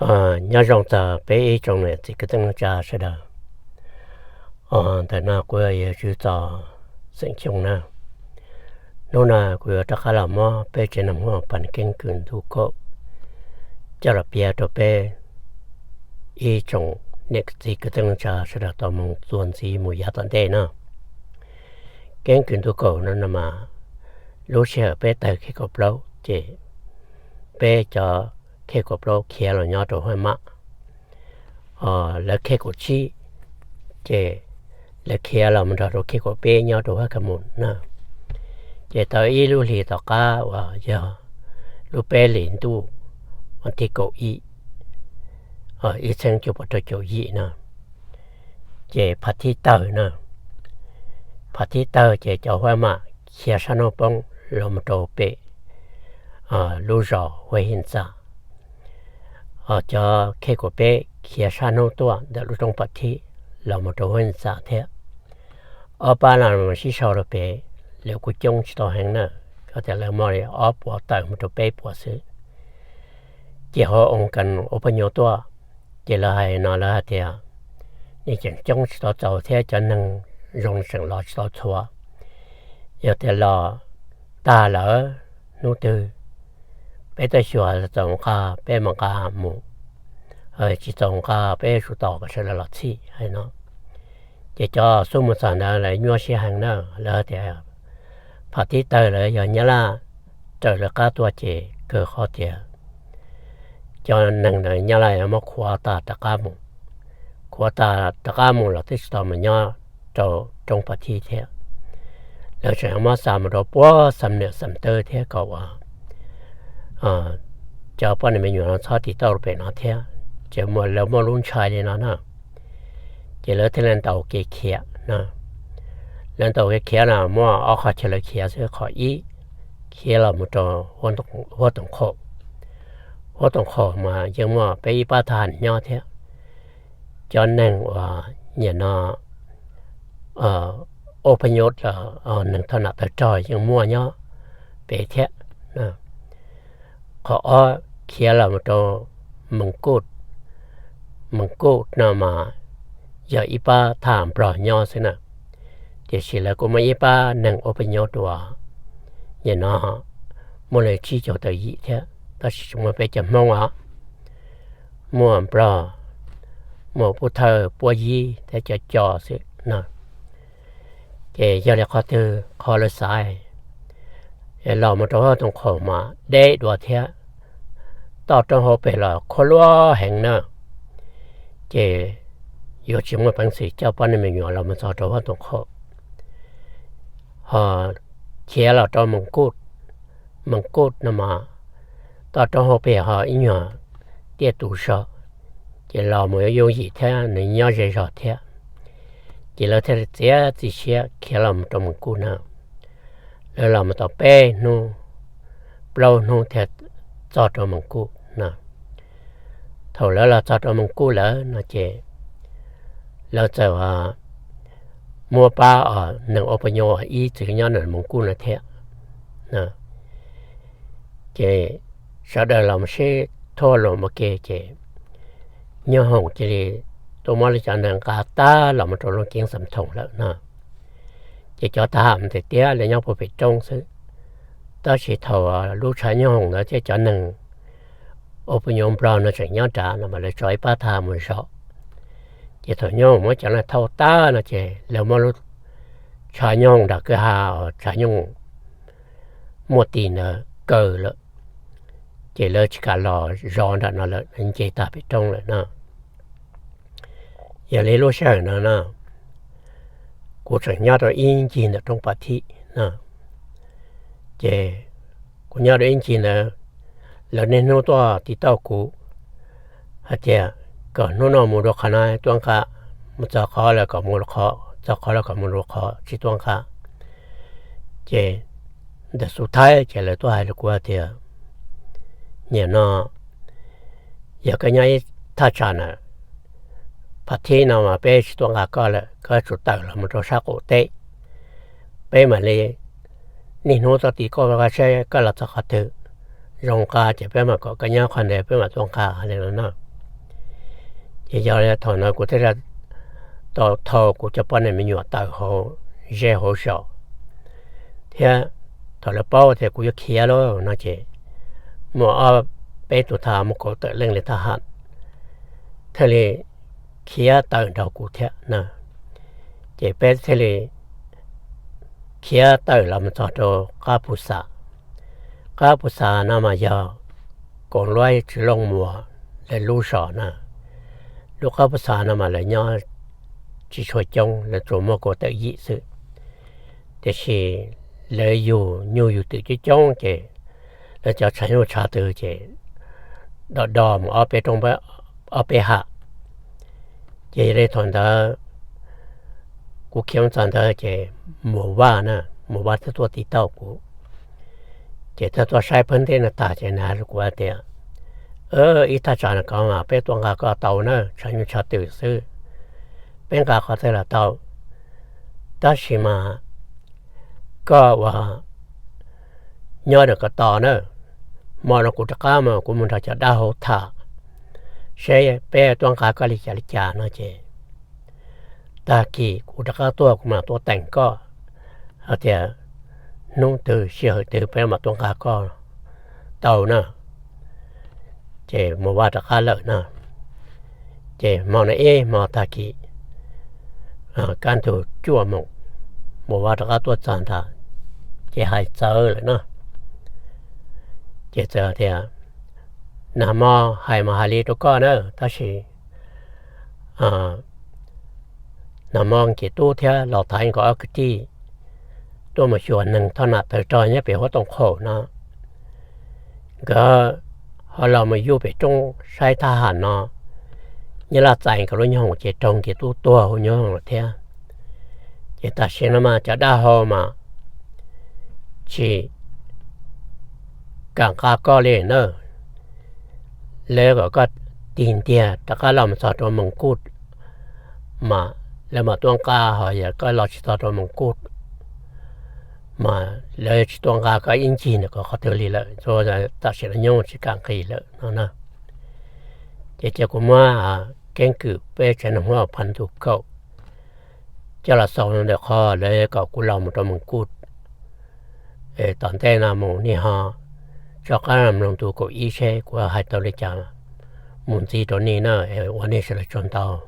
Nyob zoo txog peb ib tsoom niam txiv kwv tij neej tsa sawv daws. Ntawm no kuv yog Tswv Txos xeem Xyooj na. Hnub no kuv yuav rov qab los muab peb tsev neeg Hmoob Pas Keeb Kwm Ntuj Kaum coj los piav rau peb ib tsoom niam txiv kwv tij neej tsa sawv daws tau mloog txuas ntxiv mus yav tom ntej no. Keeb Kwm Ntuj Kaum no no mas lub sij hawm peb tawg Khej Kaum Plaub ces peb cov Khej Kaum Plaub khiav los nyob rau Huaj Mam. Lawv Khej Kaum Tsib ces lawv khiav los mus nrog rau Khej Kaum Peb nyob rau Huaj Kham Mus na. Ces tau ib lub hlis tom qab uas yog lub peb hlis ntuj vas thib kaum ib, ib txhiab cuaj pua rau caum yim no, ces Pham Thib tawg na. Pham Thib tawg ces cov Huaj Mam khiav sab hnub poob los mus rau pem lub zos Huaj Hib Ntxas. Cov Khej Kaum Peb khiav sab hnub tuaj ntawm lub roob Pham Thib los mus rau Huaj Hib Ntxas thiab. Ob pab no sib sau rau pem, lawv kuj coob tsis tau heev na, yog tias lawv muaj li ob puas tawm mus rau peb puas xwb. Ces ho oo kas ua poj nyob tuaj, ces lawv hais no lawv hais tias nej tseem coob tsis tau txaus thiab cov neeg zoo tseem los tsis tau txhua. Yog tias los tag lawm hnub twg peb twb xyuas txaus nqa peb mam nqa mus, tsis txaus nqa peb yuav tsum tos kom sawv daws los txhij hais no. Ces cov xub mus txog ntawd lawv nyuaj siab heev na, lawv tias Pham Thib tawg lawv yog Nyab Laj raws lawv qab tuaj ces kawg qhov tias cov neeg ntawd Nyab Laj yuav muab khuav tas rov qab mus. Khuav tas rov qab mus los twb tsis tau mus nyob rau roob Pham Thib thiab. Lawv tseem muab xa mus rau puag Xam Niam Xam Tawb thiab kom uas cov poj niam me nyuam no txhob tiv tauj rau pem no thiab. Ces lawv muaj lub ntshai li no na, ces lawv thiaj li ntaus kev khiav no. Lawv ntaus kev khiav no muaj ob qhov chaw lawv khiav xwb, qhov ib khiav los mus rau Huab Toom Qhaum. Huab Toom Qhaum mas yeej muaj peb ib pab thab ham nyob thiab. Cov neeg uas nim no ua phooj ywg los neeg thoj nam tawg rog yeej muaj nyob pem thiab. Qhov ob khiav los mus rau Mees Kuj. Mees Kuj no mas yog ib pab thab ham Nplog nyob xwb na, tiam sis lawv kuj muaj ib pab neeg ua phooj ywg dua nim no muaj li tsib caug tawm yim thiab, tab sis tsis muaj peb cov Hmoob os, muaj Nplog, muaj Pub Thawj, Puab Yib thiab cov Co xwb no. Ces yog li qhov twg qhov lawv xaiv los mus rau Huab Toom Qhaum mas deb dua thiab, toj roob hauv pes los khuab luab heev na, ces yuav tsis muaj peev xwm coj poj niam me nyuam los mus txog rau Huab Toom Qhaum. Ho khiav los rau Mees Kuj. Mees Kuj no mas toj roob hauv pes ho ib nyuag tiaj tus zog, ces los mus yuav yooj yim thiab nws nyob ze zog thiab. Ces lawv thiaj li txiav txim siab khiav los mus rau Mees Kuj na. Lawv los mus tau peb hnub plaub hnub thiaj txog rau Mees Kuj na. Thaum lawv los txog rau Mees Kuj lawm no ces lawv txawm muab pab neeg ua phooj ywg ib txwm nyob ntawm Mees Kuj no thiab. Ces sawv daws los mus sib thuam los ua ke ces Nyooj Hoom cia li tuaj muab lawv cov neeg nqa tag los mus rau Looj Ceeb Xam Thoom lawm no. Ces cov thab ham tiag tiag li nyob puag pem roob xwb, tab sis thaum lub tshav Nyooj Hoom ntawd thiab cov neeg ua phooj ywg Nplog no tseem nyob nrad no mas lawv tso ib pab thab ham mus zov. Ces thaum Nyooj Hoom muab cov neeg thauj tag no ces lawv muab lub tshav Nyooj Hoom nram kwj ha, tshav Nyooj Hoom muaj tis ntawd kaw lawm, ces lawv tsis kam los zov nram no lawm, nce tag pem roob lawm no. Yog li lub sij hawm no no, kuv tseem nyob rau ib ncig ntawm roob Pas Thib no. Ces kuv nyob rau ib ncig ntawd, lawv niaj hnub tuaj tiv tauj kuv hais tias kom hnub no mus rau qhov no tuaj nqa, mus txog qhov lawm kom mus rau qhov, txog qhov lawm kom mus rau qhov, tsis tuaj nqa. Ces ntawm xub thawj ces lawv tuaj hais rau kuv hais tias, nim no yog koj nyob ib thaj tsam na, Pas Thib no mas peb tsis tuaj nqa koj lawm, koj tsum tawm los mus rau sab qaum teb, peb mam li niaj hnub tuaj tiv tauj koj saib koj los txog qhov twg, zoo nqa ces peb mam kom koj nyob qhov ntawd peb mam tuaj nqa li no no. Ces yog thaum ntawd kuv thiaj tau thau kuv cov poj niam me nyuam tawm hauv zej hauv zos, thiab thaum lawv paub tias kuv yuav khiav lawm no ces muaj ob peb tug thab, muaj kaum tawm leej li thab ham thiaj li khiav tawm nrog kuv thiab na. Ces peb thiaj li khiav tawm los mus txog rau qab Pus Xas. Qab Pus Xas no mas yog Koom Luab Tsis Looj Muas lawv lub zos na. Lub qab Pus Xas no mas lawv nyob tsis tshua coob, lawv tsuas muaj kaum tawm yim xwb. Tiam sis lawv yug nyuj yug twm coob coob ces lawv cov tshav nyuj tshav twm ces do do mus ob peb rooj, ob peb ham. Ces yog li thaum ntawd kuv khiav mus txog ntawd ces Mus Vaj na, Mus Vaj thiaj tuaj tiv tauj kuv. Ces thiaj tuaj saib phab ntej no tag ces nws hais rau kuv hais tias, Ib thaj tsam no ko mas peb tuaj nqa koj tau na, tshav nyuj tshav twm xwb, peb nqa qhov twg los tau. Tab sis mas koj ua nyob rau ko tos na, hmo no kuv rov qab mas kuv mus nrog cov dab hau tham seb peb tuaj nqa koj li cas li cas no ces tag kis kuv rov qab tuaj kuv mam tuaj teem koj hais tias hnub twg sij hawm twg peb mam tuaj nqa koj tau na. Ces Mus Vaj rov qab lawm na. Ces hmo no ib hmo tag kis kaj ntug cuaj moos, Mus Vaj rov qab tuaj txog ntag, ces hais txawv lawm no. Ces txawm tias, Nag hmo hais mas hais li rau koj na, tab sis nag hmo Nkias Tub thiab Los Thaiv nkawd ob kwv tij tuaj mus xyuas neeg thoj nam tawg rog nyob pem huab tooj qhaum no. Nkawd ho los mus yug pem roob saib thab ham no, Nyab Laj txais nkawd lub nyoob hoom ces raug Nkias Tub tuag hauv nyoob hoom lawm thiab. Ces tam sim no mas cov dab hau mas tsis kam nqa koj li na. Lawv kom koj tig ntiag rov qab los mus txog rau Moos Kuj mas lawv mam tuaj nqa, ho yog koj los tsis txog rau Moos Kuj mas lawv tsis tuaj nqa koj ib ncig ntawm ko qhov twg li lawm, tam sim no nyoob tsis kam nqis lawm no na. Ces cia kuv muab keeb kwm peb tsev neeg Hmoob Phaj Ntuj Kaum coj los xaus ntawm qhov lawv kom kuv los mus rau Moos Kuj. Tom ntej no mus nej ho rov qab mloog ntu kaum ib seb kuv hais tau li cas mus ntxiv rau nej na. Ua nej sawv daws tsaug ntau.